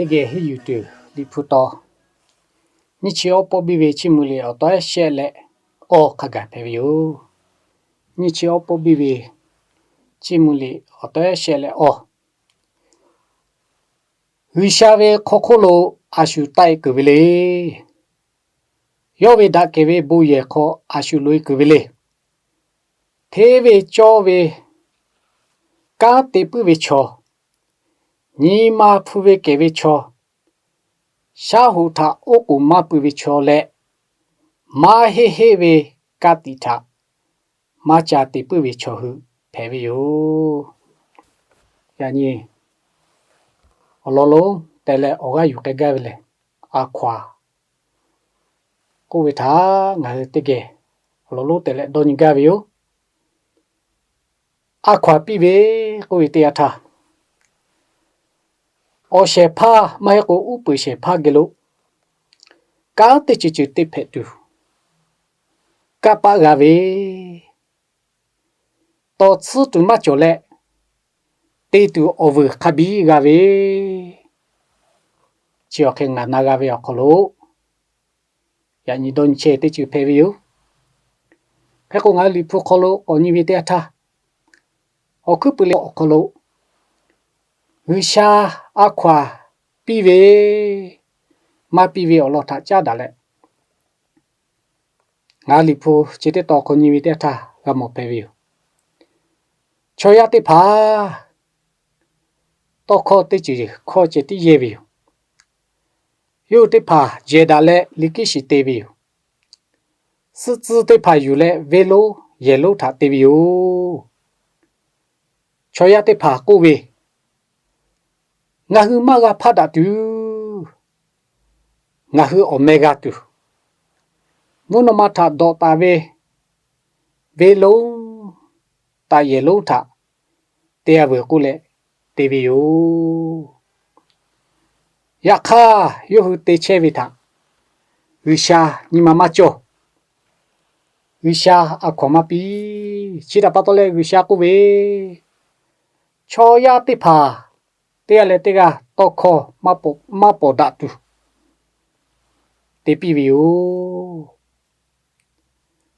Teˇ geh henˇ yuˬ tuˬ Liꞈ hpu taw, nyiˇ chi awˉ pawˆ biˇ ve chiˇ mvuh liꞈ awˬ taw ehˉ shehˆ leh awˇ hk'a gaˬ hpehꞈ ve yoˬ. Nyiˇ chi awˉ pawˆ biˇ ve chiˇ mvuh liꞈ awˬ taw ehˉ shehˆ leh awˇ. G'uiˬsha ve hk'aw hk'oˆ lo a shu taˆ e kuiˬ ve le. Yawˇ ve daꞈ kehˬ ve bon yehˬ hk'aw a shu loꞈ e kuiˬ ve le. Hteˇ ve cawˇ ve kanˉ te puiˉ ve chaw, nyi ma hpu ve kehˬ ve chaw, shaˉ hoꞈ htaꞈ oˉ k'oˍ maˇ pui ve chaw leh, maˇ heˆ heˆ ve ka tiꞈ htaꞈ maˇ ca te puiˉ ve chaw hui hpehꞈ ve yoˬ. Yaꞈ nyi awˬ lawn lonˉ teh leh awˬ g'aˇ yuˬ k'ai gaˇ ve lehˬ, a hkaw-aˬ k'oˆ ve htaꞈ ngaˬ hui teˇ geh awˬ lawn lonˉ teh leh dawˇ nyi gaˇ ve yoˬ. A hkaw-aˬ piˇ ve k'oˆ ve teˇ yanˇ htaˇ, awˬ shehˍ hpaˇ maˇ heˆ k'o uˉ peunˍ shehˍ hpaˇ geh lo kanˉ teˇ ceuˬ ceuˬ te hpehꞈ tuˬ, kanˇ paˆ g'a ve, tawˍ tsuhˇ tuˬ maˇ cawˬ leh, te tuˬ awˬ vuiˬ hk'a biˇ g'a ve, chi awˬ hk'e ngaˬ na g'a ve awˬ hk'aw lo, yaꞈ nyi dawˇ nyi chehˇ teˇ ceuˬ hpehꞈ ve yoˬ. Hk'e k'o, ngaˬ hui Liꞈ hpu hk'aw lo k'awꞈ nyi ve teˇ yanˇ htaˇ, awˬ hkuiˉ puiˍ leh awˬ hk'aw lo G'uiˬsha a hkaw-aˬ piˇ ve, maˇ piˇ ve awˬ lawn htaꞈ caˉ daꞈ leh, ngaˬ hui Liꞈ hpu chi teˇ tawn hk'aw nyi ve teˇ yanˇ htaˇ g'a mawˬ hpehꞈ ve yoˬ. Chaw yaˇ teˇ hpaˍ tawˇ hkawˇ teˇ ceuˬ hkawˇ ceh tiˉ yehˇ ve yoˬ. Yawˇ hui teˇ hpaˍ jehˬ daꞈ leh liꞈ kiˉ shiˍ te ve yoˬ. Suhˆ tcuhˇ teˇ hpaˍ yuˬ leh venˇ lonˉ yehˬ lonˉ htaꞈ te ve yoˬ. Chaw yaˇ teˇ hpaˍ k'oˆ ve, Ngaˬ hui maˇ g'a hpaˇ daꞈ tuˬ, ngaˬ hui awˬ meh g'a tuˬ, mvuhˇ naw ma htaꞈ dawꞈ taˍ ve venˇ lonˉ, taꞈ yehˬ lonˉ htaꞈ te-a veuˬ k'oˆ leh te ve yoˬ. Yaꞈ hk'aˇ, yawˇ hui te chehˇ ve htaꞈ G'uiˬsha nyi ma maˇ cawˬ. G'uiˬsha a hkaw-aˬ maˇ piˇ. Chi htaꞈ pa taw leh G'uiˬsha k'oˆ ve, Chaw yaˇ teˇ hpaˍ teˇ g'aˇ leh teˇ g'aˇ tawˇ hkawˇ maˇ pawˍ daꞈ tuˬ te piˇ ve yoˬ.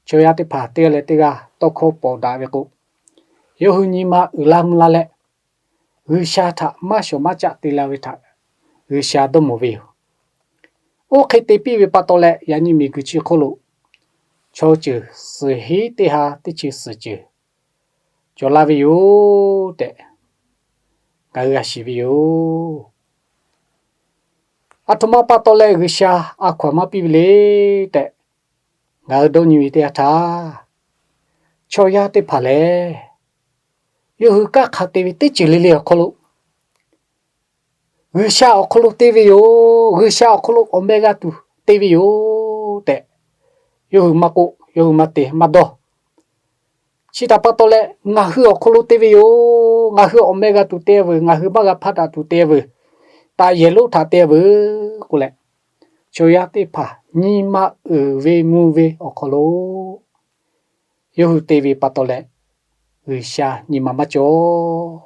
Chaw yaˇ teˇ hpaˍ teˇ g'aˇ leh teˇ g'aˇ tawˇ hkawˇ pawˍ daꞈ ve k'o, yawˇ hui nyi ma uiˍ la mvuh la leh, G'uiˬsha htaꞈ maˇ shawˍ maˇ caˆ te la ve htaꞈ G'uiˬsha dawˇ mawˬ ve yoˬ. Oˇ hk'e te piˇ ve pa taw leh, yaꞈ nyi miˬguiˬ chi hk'oˆ lo chaw ceuˬ suhˍ heˉ teˇ ha teˇ chi suhˍ ceuˬ cawˬ la ve yoˬ tehꞈ, ngaˬ hui g'a shiˍ ve yoˬ. Aˬ htoꞈ ma pa taw leh G'uiˬsha a hkaw-aˬ maˇ piˇ ve le tehꞈ ngaˬ hui dawˇ nyi ve teˇ yanˇ htaˇ, chaw yaˇ teˇ hpaˍ lehˬ, yawˇ hui kanˉ hk'a te ve teˇ ceuˬ le le awˬ hk'aw lo, G'uiˬsha awˬ hk'aw lo te ve yoˬ, G'uiˬsha awˬ hk'aw lo awˬ meh g'a tuˬ te ve yoˬ tehꞈ, yawˇ hui maˇ k'oˆ, yawˇ hui maˇ te maˇ dawˇ. Chi htaꞈ pa taw leh, ngaˬ hui awˬ hk'aw lo te ve yoˬ, ngaˬ hui awˬ meh g'a tuˬ te veuˬ, ngaˬ hui maˇ g'a hpaˇ daꞈ tuˬ te veuˬ, taꞈ yehˬ lonˉ htaꞈ te veuˬ k'oˆ leh, chaw yaˇ teˇ hpaˍ nyi ma uiˍ ve mvuh ve awˬ hk'aw lo yawˇ hui te ve pa taw leh, G'uiˬsha nyi ma maˇ cawˬ.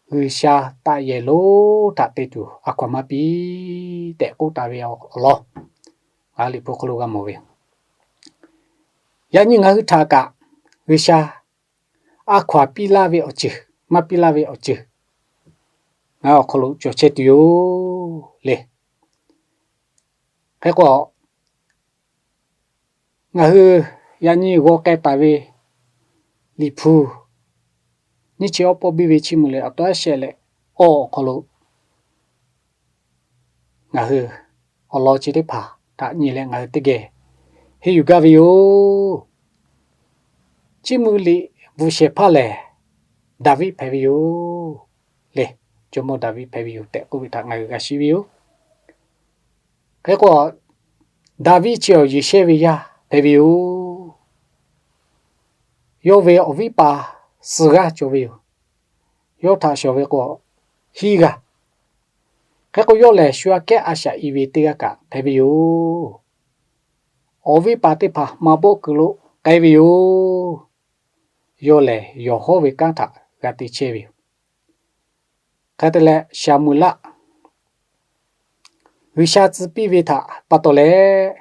G'uiˬsha taꞈ yehˬ lonˉ htaꞈ te tuˬ a hkaw-aˬ maˇ piˇ tehꞈ k'oˆ taˍ ve awˬ lawn, ngaˬ hui Liꞈ hpu hk'aw lo g'a mawˬ ve yoˬ. Yaꞈ nyi ngaˬ hui htaꞈ kaꞈ G'uiˬsha a hkaw-aˬ piˇ laˇ ve awˬ ceuˬ, maˇ piˇ laˇ ve awˬ ceuˬ ngaˬ hui awˬ hk'aw lo cawˬ chehˇ tuˬ yoˬ le. Hk'e k'o, ngaˬ hui yaꞈ nyi g'aw k'ai taˍ ve Liꞈ hpu nyiˇ chi awˉ pawˆ biˇ ve chiˇ mvuh liꞈ awˬ taw ehˉ shehˆ leh awˇ awˬ hk'aw lo ngaˬ hui awˬ lawn chi teˇ hpaˍ htaꞈ nyi leh ngaˬ hui teˇ geh henˇ yuˬ gaˇ ve yoˬ. Chiˇ mvuh liꞈ bvuhꞈ shehˍ hpaˇ lehˬ, Daˍviˆ hpehꞈ ve yoˬ le. Jawˇmawˇ Daˍviˆ hpehꞈ ve yoˬ tehꞈ k'oˆ ve htaꞈ ngaˬ hui g'a shiˍ ve yoˬ. Hk'e k'o, Daˍviˆ chi awˬ Yeˍsehˇ ve yaˇ hpehꞈ ve yoˬ. Yawˇ ve awˬ viˉ paˍ suhˍ g'aˇ cawˬ ve yoˬ. Yawˇ htaꞈ shawˍ ve k'o, hiˉ g'aˇ. Hk'e k'o, yawˇ lehˬ shu aꞈ kehˉ a shaꞈ i ve teˇ g'aˇ kaꞈ hpehꞈ ve yoˬ. Awˬ viˉ paˍ teˇ hpaˍ maˇ bawˆ kuiˬ lo k'ai ve yoˬ. Yawˇ lehˬ yawˬ hawˉ ve kanˉ htaꞈ g'a te chehˇ ve yoˬ. Hk'e te leh, Saˍmo-eˍlaˆ G'uiˬsha tcuh piˇ ve htaꞈ pa taw leh,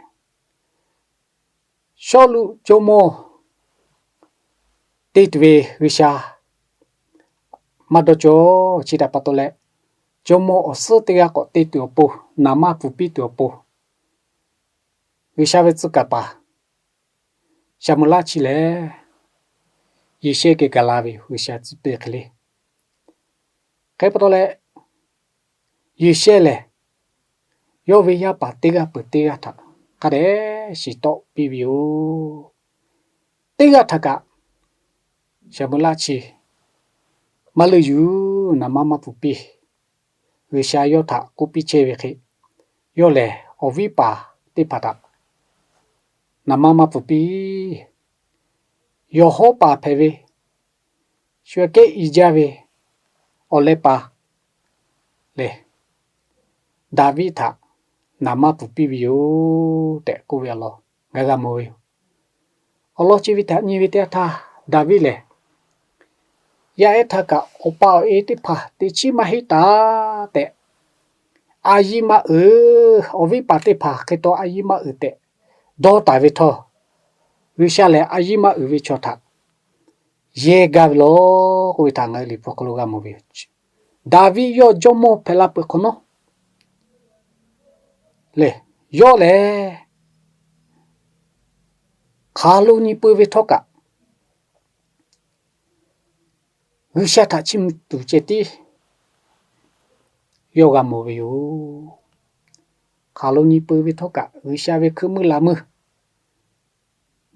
Sawˉluꞈ jawˇmawˇ te tuˬ ve G'uiˬsha maˇ dawˇ cawˬ. Chi htaꞈ pa taw leh, jawˇmawˇ awˬ suhˉ teˇ g'aˇ k'awꞈ te tuˬ awˬ pon, naˍ manˇ pfuhˍ piˇ tuˬ awˬ pon, G'uiˬsha ve tcuh kaˍ paˍ Saˍmo laˆ chi lehˬ, Yeˍsehˇ geh gaˬ la ve yoˬ. G'uiˬsha tcuh piˇ hk'e le. Hk'e pa taw leh, Yeˍsehˇ lehˬ, yawˇ ve yaˇ paˍ teˇ g'aˇ peuˬ teˇ g'aˇ htaꞈ hk'a dehꞈ shiˍ tawˆ piˇ ve yoˬ. Teˇ g'aˇ htaꞈ kaꞈ Saˍmo laˆ chi maˇ leuˆ yuˬ, naˍ manˇ maˇ pfuhˍ piˇ. G'uiˬsha yawˇ htaꞈ k'oˆ piˇ chehˇ ve hk'e, yawˇ lehˬ awˬ viˉ paˍ teˇ hpaˍ htaꞈ naˍ manˇ maˇ pfuhˍ piˇ. Yawˬ hawˉ paˍ hpehꞈ ve, shu aꞈ kehˉ i jaˇ ve awˬ leh pa lehˬ, Daˍviˆ htaꞈ naˍ manˇ pfuhˍ piˇ ve yoˬ tehꞈ k'oˆ ve awˬ lawn ngaˬ g'a mawˬ ve yoˬ. Awˬ lawn chi ve htaꞈ nyi ve teˇ yanˇ htaˇ, Daˍviˆ lehˬ, yaˇ ehˉ htaꞈ kaꞈ awˬ pa awˬ e teˇ hpaˍ teꞈ chiˉ maˇ heˆ taˍ tehꞈ, a yiˇ maˇ uiˍ, awˬ viˉ paˍ teˇ hpaˍ hk'e taw a yiˇ maˇ uiˍ tehꞈ dawˇ taˍ ve htawˇ, G'uiˬsha lehˬ a yiˇ maˇ uiˍ ve chaw htaꞈ yehˇ gaˇ ve law k'oˆ ve htaꞈ ngaˬ hui Liꞈ hpu awˬ hk'aw lo g'a mawˬ ve yoˬ. Daˍviˆ yawˇ jawˇmawˇ hpehꞈ la peuˬ hk'awꞈ nawˉ lehˬ, yawˇ lehˬ hk'aˬ lo nyi peuˬ ve htawˇ kaꞈ, G'uiˬsha htaꞈ chiˇ mvuh tuˬ ceh tiˉ yawˇ g'a mawˬ ve yoˬ. Hk'aˬ lo nyi peuˬ ve htawˇ kaꞈ, G'uiˬsha ve hkui meuˇ laꞈ meuˇ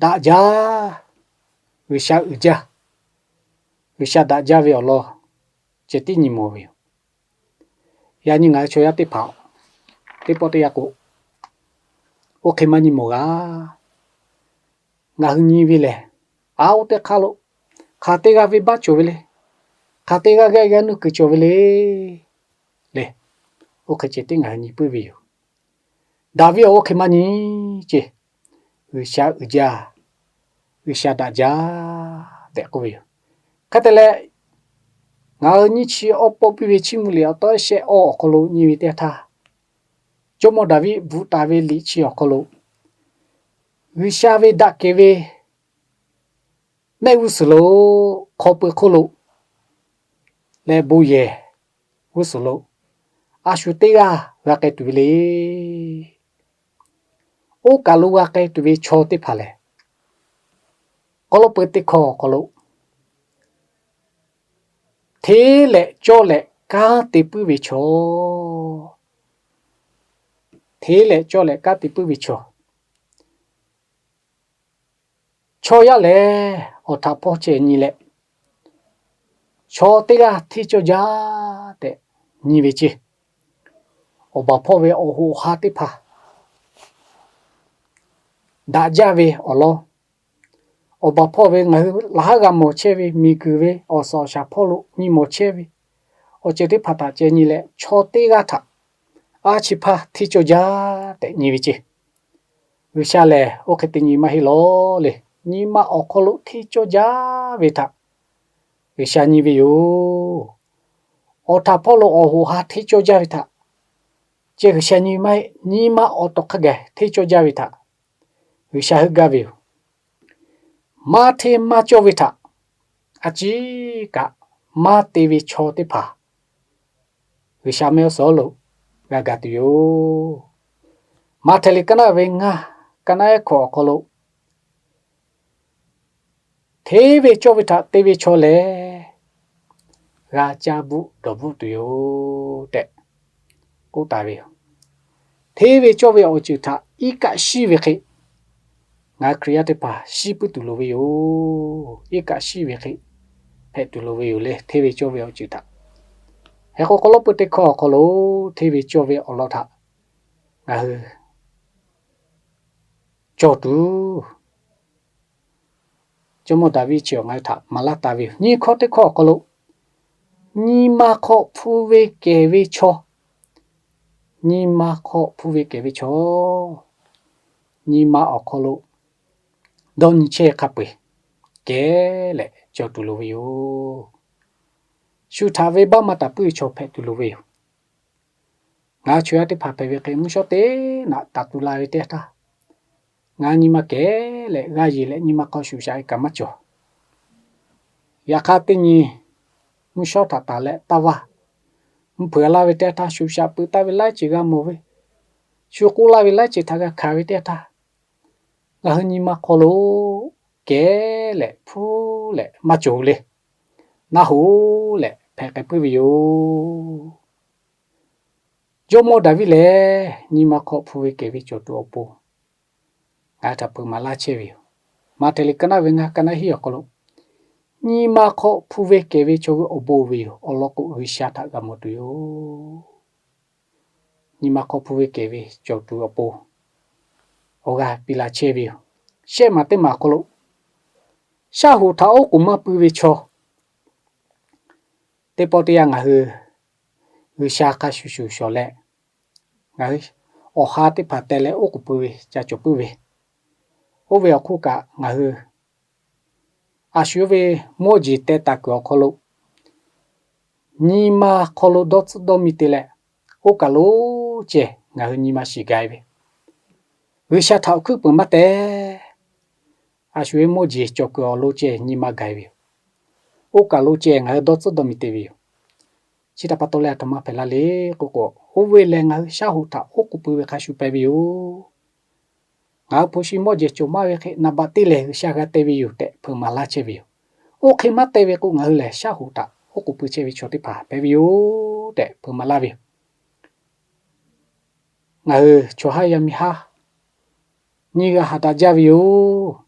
daꞈ jaˇ, G'uiˬsha uiˍ jaˇ, G'uiˬsha daꞈ jaˇ ve awˬ lawn ceh tiˉ nyi mawˬ ve yoˬ. Yaꞈ nyi ngaˬ hui chaw yaˇ teˇ hpaˍ teˇ pawˆ teˇ yanˇ k'o, oˇ hk'e maˇ nyi mawˬ g'a. Ngaˬ hui nyi ve lehˬ, a oˇ teˇ hk'aˇ lo hk'aˬ teˇ g'aˇ venˇbaˆ cawˬ ve le, hk'aˬ teˇ g'aˇ g'aˇ g'aˇ nuˇ kuiˬ cawˬ ve le, le, oˇ hk'e ceh tiˉ ngaˬ hui nyi puiˉ ve yoˬ. Daˍviˆ awˬ oˇ hk'e maˇ nyi ce. G'uiˬsha uiˍ jaˇ, G'uiˬsha daꞈ jaˇ tehꞈ k'oˆ ve yoˬ. Hk'e te leh, ngaˬ hui nyiˇ chi awˇ pawˆ piˇ ve Chiˇ mvuh liꞈ awˬ taw shehˆ awˇ awˬ hk'aw lo nyi ve teˇ htaˇ, jawˇmawˇ Daˍviˆ bvuhꞈ taˍ ve liꞈ chi awˬ hk'aw lo, G'uiˬsha ve daꞈ kehˬ ve mehˆ g'uˇ suhˍ lo, hk'aw pui hk'oˆ lo leh bon yehˬ g'uˇ suhˍ lo, a shu teˇ g'aˇ g'a k'ai tuˬ ve le. Oˇ kaˬ lo g'a k'ai tuˬ ve chaw teˇ hpaˍ lehˬ, k'aw lawˉ pui teˇ hkawˇ awˬ hk'aw lo, hteˇ leh cawˇ leh kanˉ te puiˉ ve chaw, hteˇ leh cawˇ leh kanˉ te puiˉ ve chaw, chaw yaˇ lehˬ awˬ htaꞈ hpawˇ ceh nyi leh, chaw teˇ g'aˇ hteˇ cawˇ jaˇ tehꞈ nyi ve ce. Awˬ baˬ hpawˇ ve awˬ hoꞈ awˬ ha teˇ hpaˍ daꞈ jaˇ ve awˬ lawn, awˬ baˬ hpawˇ ve ngaˬ hui laꞈ haˉ g'a mawˬ chehˇ ve miˬguiˬ ve awˬ suhˍ awˬ shaˍ hpawˇ lo nyi mawˬ chehˇ ve awˬ ceuˬ teˇ hpaˍ htaꞈ ceh nyi leh, chaw teˇ g'aˇ htaꞈ a chi hpaˇ hteˇ cawˇ jaˇ tehꞈ nyi ve ce. G'uiˬsha lehˬ oˇ hk'e te nyi maˇ heˆ lawˬ le. Nyi ma awˬ hk'aw lo hteˇ cawˇ jaˇ ve htaꞈ G'uiˬsha nyi ve yoˬ. Awˬ htaꞈ hpawˇ lo awˬ hoꞈ ha hteˇ cawˇ jaˇ ve htaꞈ ceh G'uiˬsha nyi maˇ heˆ. Nyi ma awˬ tawˬ hk'a gaˬ hteˇ cawˇ jaˇ ve htaꞈ G'uiˬsha heuˆ gaˇ ve yoˬ. Maˇ hteˇ maˇ cawˇ ve htaꞈ a ciˉ kaꞈ maˇ te ve chaw teˇ hpaˍ G'uiˬsha mehˆ g'uˇ suhˍ lo g'a gaˬ tuˬ yoˬ. Maꞈhtehˍ liꞈ ka naˆ ve ngaˇ, ka naˆ ehˉ hkawꞈ awˬ hk'aw lo, hteˇ ve cawˇ ve htaꞈ te ve chaw lehˬ, g'a caˇ bvuhˆ dawˬ bvuhˆ tuˬ yoˬ tehꞈ k'oˆ taˍ ve yoˬ. Hteˇ ve cawˇ ve awˬ ceuˬ htaꞈ iˉ kaˆ shiˉ ve hk'e, ngaˬ hui Hkriꞈ yaˇ teˇ hpaˍ shiˉ puiˉ tuˬ loˍ ve yoˬ. Iˉ kaˆ shiˉ ve hk'e hpehꞈ tuˬ loˍ ve yoˬ le, hteˇ ve cawˇ ve awˬ ceuˬ htaꞈ. Hk'e k'o, k'aw lawˉ pui teˇ hkawˇ awˬ hk'aw lo hteˇ ve cawˇ ve awˬ lawn htaꞈ ngaˬ hui cawˬ tuˬ, jawˇmawˇ Daˍviˆ chi awˬ ngaˬ hui htaꞈ maˍ laˇ taˍ ve yoˬ. Nyiˇ hkawˇ teˇ hkawˇ awˬ hk'aw lo, nyi ma hk'aw hpu ve kehˬ ve chaw, nyi ma hk'aw hpu ve kehˬ ve chaw, nyi ma awˬ hk'aw lo dawˇ nyi chehˇ hk'a peu-eˬ kehˉ leh cawˬ tuˬ loˍ ve yoˬ. Shu htaꞈ venˇbaˆ maˇ taˍ puiˉ ve chaw hpehꞈ tuˬ loˍ ve yoˬ. Ngaˬ chaw yaˇ teˇ hpaˍ hpehꞈ ve hk'e, mvuhˇ shawˉ teˇ naꞈ taˍ tu la ve teˇ yanˇ htaˇ, ngaˬ nyi ma kehˉ leh g'aˇ yeˬ leh nyi ma hk'aw shuˍ shaꞈ ve kaꞈ maˇ cawˬ. Yaꞈ hk'aˇ teˇ nyi mvuhˇ shawˉ htaꞈ taˍ leh taˇ vaˇ, mvuhˇ hpeuꞈ laˇ ve teˇ yanˇ htaˇ, shuˍ shaꞈ peuꞈ taˍ ve laiˉ ceuˬ g'a mawˬ ve, shu k'oˆ laˇ ve laiˉ ceuˬ htaꞈ g'a hkanˍ ve teˇ yanˇ htaˇ, ngaˬ hui nyi ma hk'aw lo kehˉ leh hpuˉ leh maˇ cawˬ le. Naˆ hoꞈ leh hpehꞈ k'ai puiˉ ve yoˬ. Jawˇmawˇ Daˍviˆ lehˬ, nyi ma hk'aw hpu ve kehˬ ve cawˬ tuˬ awˬ pon ngaˬ hui htaꞈ hpeuꞈ maˍ laˇ chehˇ ve yoˬ. Maꞈhtehˍ liꞈ ka naˆ ve ngaˇ, ka naˆ hiˉ awˬ hk'aw lo, nyi ma hk'aw hpu ve kehˬ ve cawˬ ve awˬ bon ve yoˬ. Awˬ lawn k'o, G'uiˬsha htaꞈ g'a mawˬ tuˬ yoˬ. Nyi ma hk'aw hpu ve kehˬ ve cawˬ tuˬ awˬ pon awˬ g'aˇ piˇ laˇ chehˇ ve yoˬ. Shehˆ maˬ teˇ maˬ awˬ hk'aw lo, shaˉ hoꞈ htaꞈ oˉ k'oˍ maˇ pui ve chaw teˇ pawˆ teˇ yanˇ ngaˬ hui G'uiˬsha hk'a shuˍ shuˍ shawˍ leh, ngaˬ hui awˬ ha teˇ hpaˍ teh leh oˉ k'oˍ pui ve ca cawˬ puiˉ ve, oˇ ve awˬ hk'oˆ kaꞈ ngaˬ hui a shu ve mawˇ jeˬ teh taˍ kuiˬ awˬ hk'aw lo, nyi ma hk'aw lo dawˇ tcuhˉ dawˇ mi te leh, oˇ kaˬ lo ceh ngaˬ hui nyi ma shiˍ ga ve, G'uiˬsha htaꞈ awˬ hkuiˉ peuˬ maˇ teh, a shu ve mawˇ jeˬ cawˬ kuiˬ awˬ lo ceh nyi ma ga ve yoˬ. Oˇ kaˬ lo ceh ngaˬ hui dawˇ tcuhˉ dawˇ mi te ve yoˬ. Chi htaꞈ pa taw leh aˬ htoꞈ ma hpehꞈ la le k'oˆ k'o, oˇ ve lehˬ ngaˬ hui shaˉ hoꞈ htaꞈ oˉ k'oˍ pui ve hk'a shuˍ pehꞈ ve yoˬ. Ngaˬ hui hpu shi mawˇ jeˬ cawˬ maˇ ve hk'e naˍ baꞈ teˇ lehˬ G'uiˬsha g'a te ve yoˬ tehꞈ hpeuꞈ maˍ laˇ chehˇ ve yoˬ. Oˇ hk'e maˇ te ve k'o, ngaˬ hui lehˬ shaˉ hoꞈ htaꞈ oˉ k'oˍ pui chehˇ ve chaw teˇ hpaˍ hpehꞈ ve yoˬ tehꞈ hpeuꞈ maˍ laˇ ve yoˬ. Ngaˬ hui chaw haˉ yaˇ miˇ haˉ nyiˇ g'aˇ haꞈ daꞈ jaˇ ve yoˬ.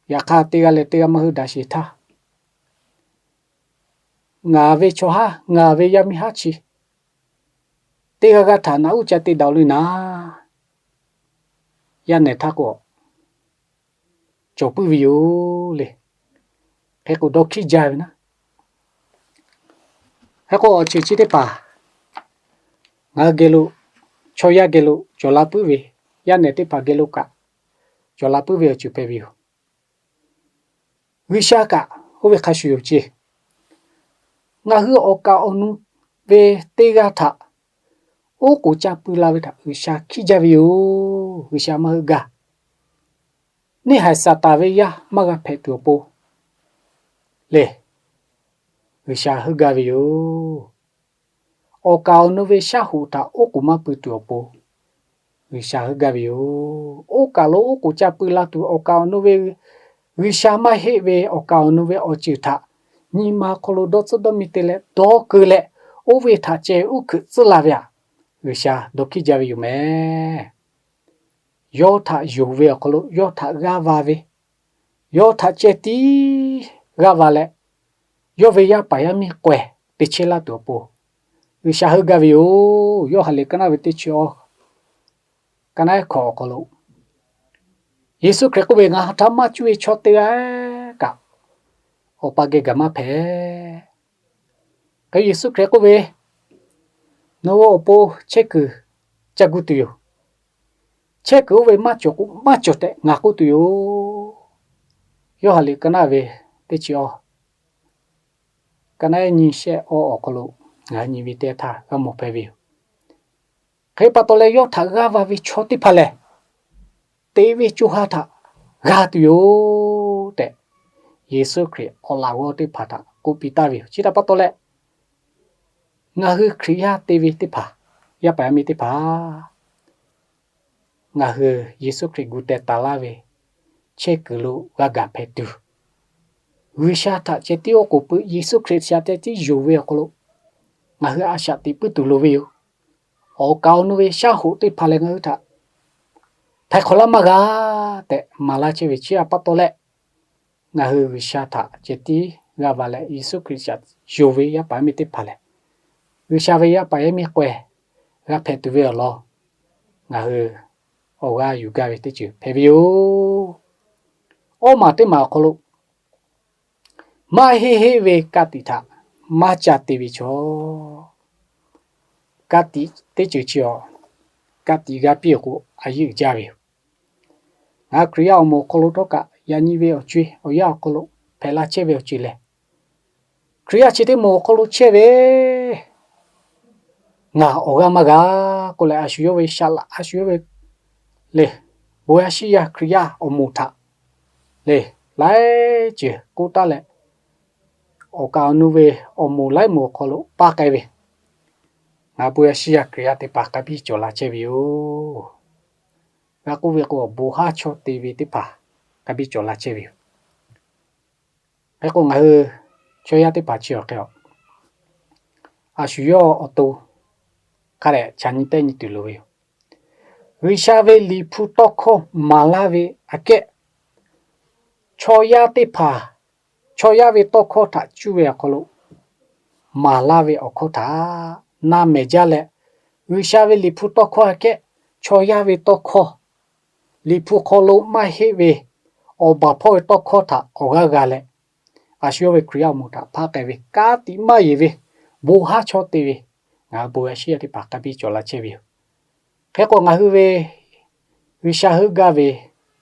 Yaꞈ hk'aˇ, teˇ g'aˇ leh teˇ g'aˇ maˇ hu daꞈ sheˍ htaˇ, ngaˬ ve chaw haˉ, ngaˬ ve yaˇ miˇ haˉ chi teˇ g'aˇ g'aˇ htaꞈ naꞈ uˉ ca te daꞈ le naˍ, yaˇ nehˬ htaˇ k'o cawˬ puiˉ ve yoˬ le. Hk'e k'o, dawˇ hkiˉ jaˇ ve naˉ. Hk'e k'o, awˬ ceuˬ chi teˇ hpaˍ ngaˬ hui geh lo, chaw yaˇ geh lo cawˬ la puiˉ ve, yaˇ nehˬ teˇ hpaˍ geh lo kaꞈ cawˬ la puiˉ ve awˬ ceuˬ hpehꞈ ve yoˬ. G'uiˬsha kaꞈ oˇ ve hk'a shuˍ yoˬ ce. Ngaˬ hui awˬ kaˍ awˬ nu ve teˇ g'aˇ htaꞈ oˉ k'oˍ ca pui la ve htaꞈ G'uiˬsha hkiˉ jaˇ ve yoˬ. G'uiˬsha maˇ heuˆ gaˇ. Neˇ haiˬ Saˍtanˍ ve yaˇ maˇ g'a hpehꞈ tuˬ awˬ pon lehˬ, G'uiˬsha heuˆ gaˇ ve yoˬ. Awˬ kaˍ awˬ nu ve shaˉ hoꞈ htaꞈ oˉ k'oˍ maˇ pui tuˬ awˬ pon G'uiˬsha heuˆ gaˇ ve yoˬ. Oˇ kaˬ lo oˉ k'oˍ ca pui la tuˬ awˬ kaˍ awˬ nu ve G'uiˬsha maˇ heˆ ve awˬ kaˍ awˬ nu ve awˬ ceuˬ htaꞈ nyi ma hk'aw lo dawˇ tcuhˉ dawˇ mi te leh dawˇ keu leh, oˇ ve htaꞈ ceh uˉ hkuiꞈ tcuhˉ la ve htaꞈ G'uiˬsha dawˇ hkiˉ jaˇ ve yoˬ mehˍ. Yawˇ htaꞈ yonˍ ve awˬ hk'aw lo yawˇ htaꞈ g'aˇ va ve, yawˇ htaꞈ ceh tiˉ g'aˇ va leh, yawˇ ve yaˇ paˍ yaˇ miˇ k'awehˬ te chehˇ laˇ tuˬ awˬ pon G'uiˬsha heuˆ gaˇ ve yoˬ. Yawˇ ha lehˬ ka naˆ ve teˇ chi awˇ, ka naˆ ehˉ hkawꞈ awˬ hk'aw lo, Yeˍsuˆ Hkriꞈ k'oˆ ve, Ngaˬ htaꞈ maˇ cuˇ ve chaw teˇ g'aˇ kaꞈ Awˬ pa geh gaˬ maˇ hpehꞈ. Hk'e Yeˍsuˆ Hkriꞈ k'oˆ ve, Nawˬ hui awˬ pon chehˇ kuiˬ ca gu tuˬ yoˬ. Chehˇ kuiˬ oˇ ve maˇ cawˬ k'o maˇ cawˬ tehꞈ ngaˬ k'oˆ tuˬ yoˬ. Yawˇ ha lehˬ ka naˆ ve teˇ chi awˇ, ka naˆ ehˉ nyi shehˆ awˇ awˬ hk'aw lo ngaˬ hui nyi ve teˇ htaˇ g'a mawˬ hpehꞈ ve yoˬ. Hk'e pa taw leh yawˇ htaꞈ g'aˇ va ve chaw teˇ hpaˍ lehˬ, teꞈ ve co ha htaꞈ g'a tuˬ yoˬ tehꞈ, Yeˍsuˆ Hkriꞈ awˬ laꞈ g'awˇ teˇ hpaˍ htaꞈ k'oˆ piˇ taˍ ve yoˬ. Chi htaꞈ pa taw leh, ngaˬ hui Hkriꞈ yaˇ te ve teˇ hpaˍ, yaˇ paˍ yaˇ miˇ teˇ hpaˍ, ngaˬ hui Yeˍsuˆ Hkriꞈ gu teh taˍ laˇ ve chehˇ kuiˬ lo g'a gaˬ hpehꞈ tuˬ, G'uiˬsha htaꞈ ceh tiˉ oˉ k'oˍ pui, Yeˍsuˆ Hkriꞈ shaꞈ ceh tiˉ yonˍ ve awˬ hk'aw lo ngaˬ hui a shaꞈ teꞈ puiˉ tuˬ loˍ ve yoˬ. Awˬ kaˍ awˬ nu ve shaˉ hoꞈ teˇ hpaˍ lehˬ ngaˬ hui htaꞈ htaiˍ hk'awꞈ laˇ maˇ g'a tehꞈ maˍ laˇ chehˇ ve chi htaꞈ pa taw leh, ngaˬ hui G'uiˬsha htaꞈ ceh tiˉ g'a va leh Yeˍsuˆ Hkriꞈ shaꞈ yonˍ ve yaˇ paˍ yaˇ miˇ teˇ hpaˍ lehˬ, G'uiˬsha ve yaˇ paˍ yaˇ miˇ k'awehˬ g'a hpehꞈ tuˬ ve awˬ lawn ngaˬ hui awˬ g'aˇ yuˬ gaˇ ve teˇ ceuˬ hpehꞈ ve yoˬ. Awˇ maˬ teˇ maˬ awˬ hk'aw lo, maˇ heˆ heˆ ve ka tiꞈ htaꞈ maˇ ca te ve chaw, ka tiꞈ teˇ ceuˬ chi awˬ, ka tiꞈ g'a piˇ awˬ k'o a yeˇ uiˍ jaˇ ve yoˬ. Ngaˬ hui Hkriꞈ yaˇ awˬ moˍ awˬ hk'aw lo htawˇ kaꞈ yaꞈ nyi ve awˬ co-e awˬ yanˇ awˬ hk'aw lo hpehꞈ la chehˇ ve awˬ ceuˬ lehˬ, Hkriꞈ yaˇ chi teˇ moˍ awˬ hk'aw lo chehˇ ve ngaˬ awˬ g'aˇ maˇ g'a k'oˆ leh, a shu yawˇ ve shaˍ laꞈ, a shu yawˇ ve le, bon yaˇ shiˉ yaˇ Hkriꞈ yaˇ awˬ moˍ htaꞈ le, laiˉ ceuˬ k'oˆ taˉ leh, awˬ kaˍ awˬ nu ve awˬ moˍ laiˉ moˍ awˬ hk'aw lo paˇ k'ai ve, ngaˬ bon yaˇ shiˉ yaˇ Hkriꞈ yaˇ teˇ hpaˍ k'ai piˇ cawˬ la chehˇ ve yoˬ. G'a k'oˆ ve k'o, bon haˉ chaw te ve teˇ hpaˍ k'ai piˇ cawˬ la chehˇ ve yoˬ. Hk'e k'o, ngaˬ hui chaw yaˇ teˇ hpaˍ chi awˬ hk'e a, a shu yawˇ awˬ to hk'a dehꞈ ca nyi tehˇ nyi tuˬ loˍ ve yoˬ. G'uiˬsha ve Liꞈ hpu tawˇ hkawˇ maˍ laˇ ve aꞈ kehˉ, chaw yaˇ teˇ hpaˍ chaw yaˇ ve tawˇ hkawˇ htaꞈ cuˇ ve awˬ hk'aw lo maˍ laˇ ve awˬ hkawˇ htaꞈ na mehˍ jaˇ leh, G'uiˬsha ve Liꞈ hpu tawˇ hkawˇ aꞈ kehˉ, chaw yaˇ ve tawˇ hkawˇ, Liꞈ hpu hk'aw lo maˇ heˆ ve awˬ baˬ hpawˇ ve tawˇ hkawˇ htaꞈ awˬ g'aˇ g'a leh, a shu yawˇ ve Hkriꞈ yaˇ awˬ moˍ htaꞈ hpaˆ k'ai ve, ka tiꞈ maˇ yeˬ ve, bon haˉ chaw te ve, ngaˬ hui bon yaˇ shiˉ yaˇ teˇ hpaˍ k'ai piˇ cawˬ la chehˇ ve yoˬ. Hk'e k'o, ngaˬ hui ve G'uiˬsha heuˆ gaˇ ve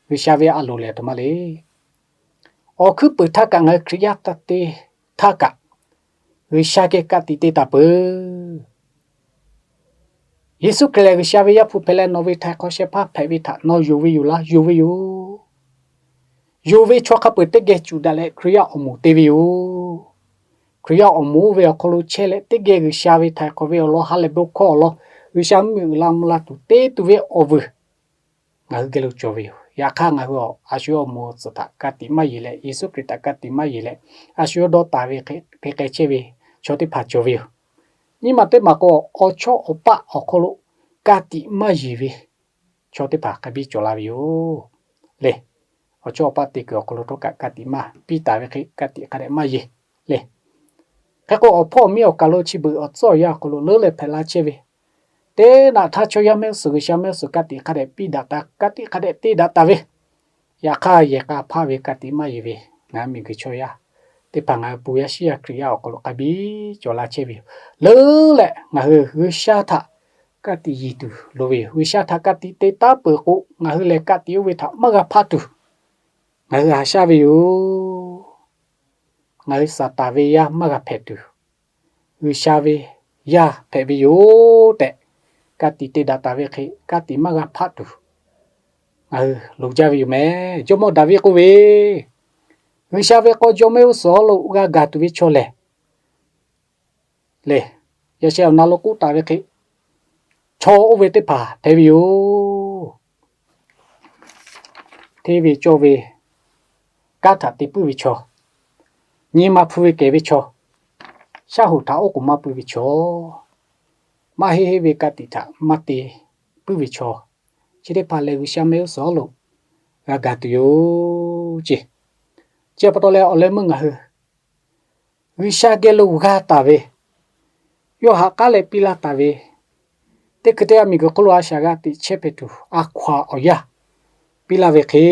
G'uiˬsha ve a loˍ lehˬ aˬ htoꞈ ma le. Awˬ hkuiˉ puiˍ htaˇ kaꞈ ngaˬ hui Hkriꞈ yaˇ taˇ te htaˇ kaꞈ, G'uiˬsha geh ka tiꞈ te taˍ peuˬ. Yeˍsuˆ Hkriꞈ lehˬ G'uiˬsha ve Yaˇ hpu hpehꞈ leh nawˬ ve htaiˍ hk'awꞈ shehˍ hpaˇ hpehꞈ ve htaꞈ nawˬ yonˍ ve yoˬ laˇ? Yonˍ ve yoˬ. Yonˍ ve chaw hk'a peu-eˬ teˇ geh cuˬ daꞈ leh Hkriꞈ yaˇ awˬ moˍ te ve yoˬ. Hkriꞈ yaˇ awˬ moˍ oˇ ve awˬ hk'aw lo chehˇ leh teˇ geh G'uiˬsha ve htaiˍ hk'awꞈ ve awˬ lawn ha lehˬ bon hkawˇ awˬ lawn G'uiˬsha mvuhˇmiˬ uiˍ la mvuh la tuˬ te tuˬ ve awˬ vuiˬ ngaˬ hui geh lo cawˬ ve yoˬ. Yaꞈ hk'aˇ, ngaˬ hui a shu yawˇ awˬ moˍ awˬ tcuhˍ htaꞈ ka tiꞈ maˇ yeˬ leh, Yeˍsuˆ Hkriꞈ htaꞈ ka tiꞈ maˇ yeˬ leh, a shu yawˇ dawˇ taˍ ve hk'e k'ai chehˇ ve chaw teˇ hpaˍ cawˬ ve yoˬ. Nyiˇ maˬ teˇ maˬ k'o, awˬ chawˇ awˬ paˆ awˬ hk'aw lo ka tiꞈ maˇ yeˬ ve chaw teˇ hpaˍ k'ai piˇ cawˬ la ve yoˬ le. Awˬ chawˇ awˬ paˆ te kuiˬ awˬ hk'aw lo htawˇ kaꞈ ka tiꞈ maˇ piˇ taˍ ve hk'e, ka tiꞈ hk'a dehꞈ maˇ yeˬ le. Hk'e k'o, awˬ hpawˇ awˬ miˇ awˬ kaˬ lo chi beuꞈ awˬ tcuhˉ awˬ yanˇ awˬ hk'aw lo leuˉ leh hpehꞈ la chehˇ ve, teˇ naꞈ htaˇ chaw yaˇ mehˆ g'uˇ suhˍ G'uiˬsha mehˆ g'uˇ suhˍ ka tiꞈ hk'a dehꞈ piˇ daꞈ taˍ, ka tiꞈ hk'a dehꞈ te daꞈ taˍ ve, yaꞈ hk'aˇ yehˬ k'a hpaˇ ve ka tiꞈ maˇ yeˬ ve ngaˬ hui miˬguiˬ chaw yaˇ teˇ hpaˍ ngaˬ hui bon yaˇ shiˉ yaˇ Hkriꞈ yaˇ awˬ hk'aw lo k'ai piˇ cawˬ la chehˇ ve yoˬ. Leuˉ leh ngaˬ hui G'uiˬsha htaꞈ ka tiꞈ yeˬ tuˬ loˍ ve yoˬ. G'uiˬsha htaꞈ ka tiꞈ te taˉ peuˬ k'o, ngaˬ hui lehˬ ka tiꞈ oˇ ve htaꞈ maˇ g'a hpaˆ tuˬ ngaˬ hui haꞈ shaˉ ve yoˬ. Ngaˬ hui Saˍtanˍ ve yaˇ maˇ g'a hpehꞈ tuˬ, G'uiˬsha ve yaˇ hpehꞈ ve yoˬ tehꞈ, ka tiꞈ te daꞈ taˍ ve hk'e ka tiꞈ maˇ g'a hpaˆ tuˬ ngaˬ hui loˍ jaˇ ve yoˬ mehˍ. Jawˇmawˇ Daˍviˆ k'oˆ ve, G'uiˬsha ve k'aw jawˇmawˇ mehˆ g'uˇ suhˍ awˬ hk'aw lo g'a gaˬ tuˬ ve chaw lehˬ, lehˬ, yaꞈ sheh awˬ na lo k'oˆ taˍ ve hk'e, chaw oˇ ve teˇ hpaˍ hpehꞈ ve yoˬ. Hteˇ ve cawˇ ve kanˉ htaꞈ te puiˉ ve chaw, nyi ma hpu ve kehˬ ve chaw, shaˉ hoꞈ htaꞈ oˉ k'oˍ maˇ pui ve chaw, maˇ heˆ heˆ ve ka tiꞈ htaꞈ maˇ te puiˉ ve chaw, chi teˇ hpaˍ lehˬ G'uiˬsha mehˆ g'uˇ suhˍ awˬ hk'aw lo g'a gaˬ tuˬ yoˬ ce. Chi pa taw leh awˬ leh meuˇ ngaˬ hui G'uiˬsha geh lo g'a taˍ ve, yawˇ haꞈ k'aˉ leh piˇ laˇ taˍ ve, teˇ hkui teˇ g'aˇ miˬguiˬ hk'oˆ lo a shaꞈ g'a teꞈ chehˇ hpehꞈ tuˬ a hkaw-anˬ awˬ yanˇ piˇ laˇ ve hk'e,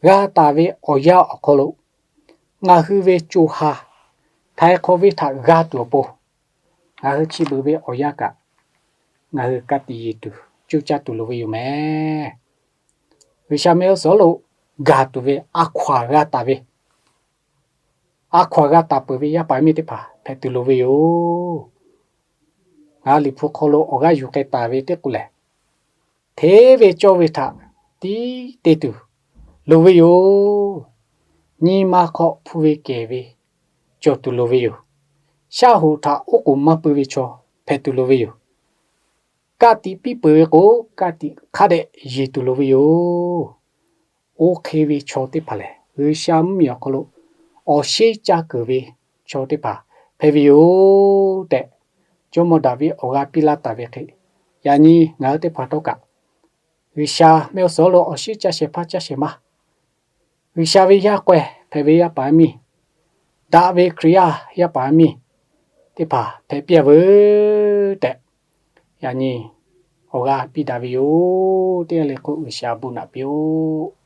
g'a taˍ ve awˬ yanˇ awˬ hk'aw lo ngaˬ hui ve co ha htaiˍ hk'awꞈ ve htaꞈ g'a tuˬ awˬ pon, ngaˬ hui chi beuꞈ ve awˬ yanˇ kaꞈ ngaˬ hui ka tiꞈ yeˬ tuˬ coˇ caˇ tuˬ loˍ ve yoˬ mehˍ. G'uiˬsha mehˆ g'uˇ suhˍ awˬ hk'aw lo gaˬ tuˬ ve a hkaw-anˬ g'a taˍ ve, a hkaw-anˬ g'a taˍ peuˬ ve yaˇ paˍ yaˇ miˇ teˇ hpaˍ hpehꞈ tuˬ loˍ ve yoˬ. Ngaˬ Liꞈ hpu hk'aw lo awˬ g'aˇ yuˬ k'ai taˍ ve teˇ k'o lehˬ, hteˇ ve cawˇ ve htaꞈ tiˉ te tuˬ loˍ ve yoˬ. Nyi ma hk'aw hpu ve kehˬ ve cawˬ tuˬ loˍ ve yoˬ. Shaˉ hoꞈ htaꞈ oˉ k'oˍ maˇ pui ve chaw hpehꞈ tuˬ loˍ ve yoˬ. Ka tiꞈ piˇ peuˬ ve k'o, ka tiꞈ hk'a dehꞈ yeˬ tuˬ loˍ ve yoˬ. Oˇ hk'e ve chaw teˇ hpaˍ lehˬ, G'uiˬsha mvuhˇmiˬ awˬ hk'aw lo awˬ shinˉ ca keunˍ ve chaw teˇ hpaˍ hpehꞈ ve yoˬ tehꞈ, jawˇmawˇ Daˍviˆ awˬ g'aˇ piˇ laˇ taˍ ve hk'e, yaꞈ nyi ngaˬ hui teˇ hpaˍ htawˇ kaꞈ G'uiˬsha mehˆ g'uˇ suhˍ awˬ hk'aw lo awˬ shinˉ caˇ shehˍ hpaˇ caˇ shehˍ ma, G'uiˬsha ve yaˇ k'awehˇ hpehꞈ ve yaˇ paˍ yaˇ miˇ, daꞈ ve Hkriꞈ yaˇ yaˇ paˍ yaˇ miˇ teˇ hpaˍ hpehꞈ piˇ-a veuˬ tehꞈ, yaꞈ nyi awˬ g'aˇ piˇ daꞈ ve yoˬ. Teˇ g'aˇ le k'o, G'uiˬsha bon naꞈ piˇ-oˆ.